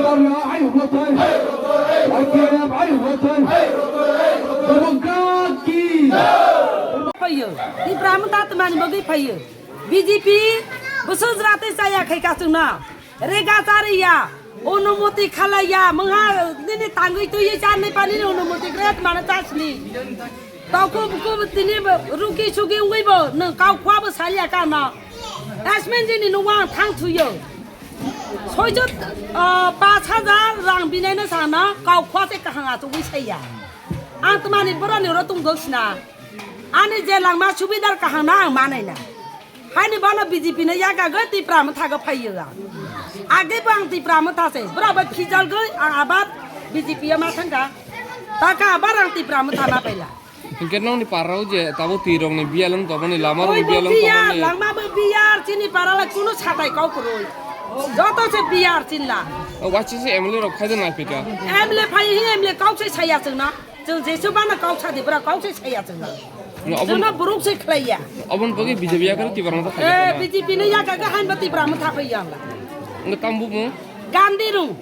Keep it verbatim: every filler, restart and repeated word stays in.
Ayuhlothai, I P I F ayuhlothai, Democrat ki. Phayo, Tipra Motha tongmani bagwi phayo. B J P bwswk jwra tei chaya khai kachwkno. Rega chariya, onumoti khalaiya, mungha nini tangwi twiwi charni pani ni onumoti great mana chasni. Tokub kub tini ruki sugi ungwi bo, nwng kau khwa bo salia ka no. Asmen jini nungwang thang thuyo. Soijo, ah, paanch hajar rang binaino sana kau khwa se kahang achugwi saiya. Ang tmani boroni oro tungdok sina. Ani je langma subidar kahang na ang manaina. Haini bono B J P no yaka gwi Tipra Motha go phaiyo ang. Age bo ang Tipra Motha se. Bura bo phijal gwi ang abar B J P o ma thangka. Taka abar ang Tipra Motha ma paila. Hingke nongni parao je tabo tirokni biyal wng tongmani, lama rokni biyal wng tongmani. Langma bo biyar, chini parala kuno satai kau kwrwi. Joto se biyar chinla. O waisa se M L A rok phaida nai pika. M L A phai hi M L A kau se saya chwngno. Chwng jesu bana kau sadi bra kau se saya chwngno. No, obon- Chwngno buruk se khlaiya. Obon pagi B J P yakar Tipra Motha phai. Eh, B J P ne yaka ga han ba Tipra Motha phai yang. Nge tambu mo? Gandhi rung.